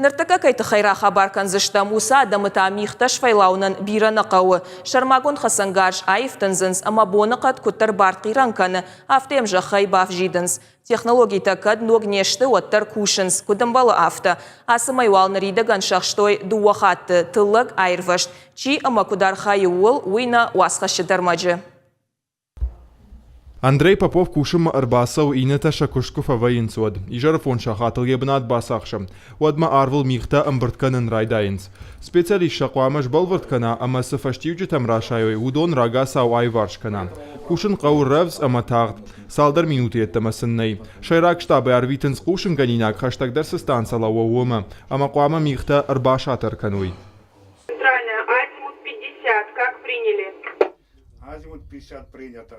Ныртӕккӕ кӕй тыххӕй рахабар кӕндзыстӕм, уыцы адӕмы та мигътӕ сфӕйлауынӕн бирӕ нӕ хъӕуы. Сӕрмагонд хӕцӕнгарз аифтындзынц ӕмӕ боныхъӕд куыддӕр бартхъирӕн кӕны, афтӕ йӕм зӕххӕй бавзидынц. Технологитӕ кӕд ног не сты, уӕддӕр кусынц, куыд ӕмбӕлы, афтӕ. Ацы мӕй уал ныридӕгӕн сӕхстой дыууӕ хатты, тыллӕг аирвӕзт. Чи ӕмӕ куыд архайы ууыл, уый нӕ уацхӕсджыты ӕрмӕджы. Андрей Попов кусынмӕ ӕрбацӕуы, иннӕтӕ сӕ куыст куы фӕвӕййынц, уӕд. Изӕры фондз сахатыл йӕ бынат бацахсы. Уӕдмӕ арвыл мигътӕ ӕмбырд кӕнын райдайынц. Специалист сӕ хъуамӕ сбӕлвырд кӕна ӕмӕ цы фӕстиуджытӕм расайой, уыдон рагацау аиварс кӕна. Кусын хъӕуы рӕвдз ӕмӕ тагъд. Цалдӕр минуты йеддӕмӕ сын нӕй. Сӕйраг штабӕй ӕрвитынц хъусынгӕнинаг, хӕстӕгдӕр цы станцӕ лӕууы, уымӕ, ӕмӕ хъуамӕ мигътӕ ӕрбасатӕр кӕной. Центральная, азимут 50, как приняли? Азимут 50 принято.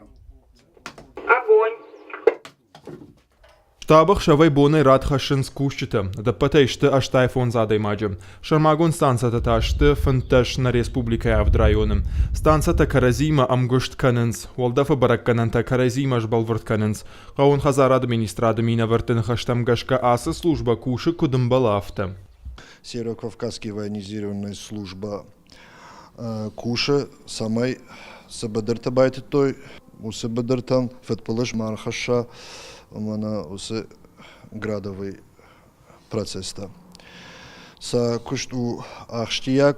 Огонь! Штабы ӕхсӕвӕй-бонӕй рад хӕссынц кусджытӕ. Ӕдӕппӕтӕй сты 85 адӕймаджы. Сӕрмагонд станцӕтӕ та сты 15 нӕ республикӕйы авд районы. Станцӕтӕ кӕрӕдзиимӕ ӕмгуыст кӕнынц, уӕлдӕфы бӕрӕггӕнӕнтӕ кӕрӕдзиимӕ сбӕлвырд кӕнынц. Хъӕууон хӕдзарады министрады минӕвӕртты ныхӕстӕм гӕсгӕ ацы службӕ кусы куыд ӕмбӕлы, афтӕ. Северо-Кавказский военизированная служба кусы, цӕмӕй цы быдырты байтыдтой, уыцы быдыртӕн фыдбылыз ма ӕрхӕсса мӕнӕ уыцы градовый процесстӕ. Сӕ куыст у ахсджиаг.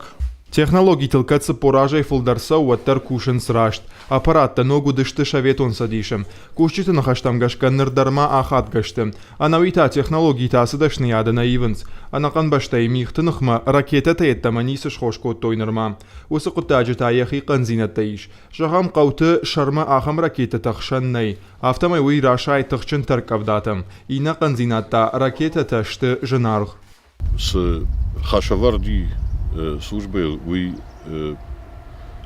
Технологитыл кӕд 40 азӕй фылдӕр цӕуы, уӕддӕр кусынц раст. Аппараттӕ ног уыдысты Советон Цӕдисы. Кусджыты ныхӕстӕм гӕсгӕ ныр дӕр ма ахадгӕ сты. Ӕнӕуи та технологитӕ ацы дӕсныйады нӕ ивынц. Ӕнӕхъӕн бӕстӕйы мигъты ныхмӕ ракетӕтӕ йеддӕмӕ ницы схос кодтой нырма. Уыцы хъуыддаджы та йӕхи хъӕндзинӕдтӕ ис. Зӕгъӕм, хъӕуты сӕрмӕ ахӕм ракетӕтӕ хсӕн нӕй. Афтӕмӕй уый расайы тыхджын тӕрккъӕвдатӕм. Иннӕ хъӕндзинад та ракетӕтӕ сты зынаргъ. Цы хӕсӕвӕрд и службӕйыл, уый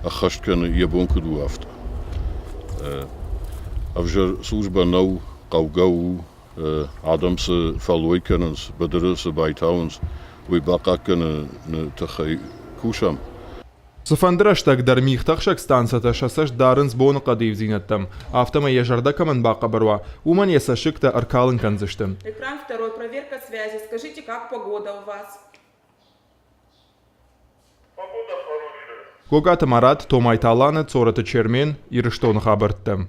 ӕххӕст кӕны йӕ бон куыд у, афтӕ. Ӕвзӕр службӕ нӕу, хъӕугӕ у, адӕм цы фӕллой кӕнынц, быдыры цы байтауынц, уый бахъахъхъӕныны тыххӕй кусӕм. Цыфӕнды рӕстӕг дӕр мигътӕхсӕг станцӕтӕ сӕ цӕст дарынц боныхъӕды ивдзинӕдтӕм. Афтӕмӕй йӕ зӕрдӕ кӕмӕн бахъӕбӕр уа, уымӕн йӕ цӕссыгтӕ ӕркалын кӕндзысты. Экран второй. Проверка связи. Скажите, как погода у вас? Гогаты Марат, Томайты Алана, Цорӕты Чермен, Ирыстоны хабӕрттӕ.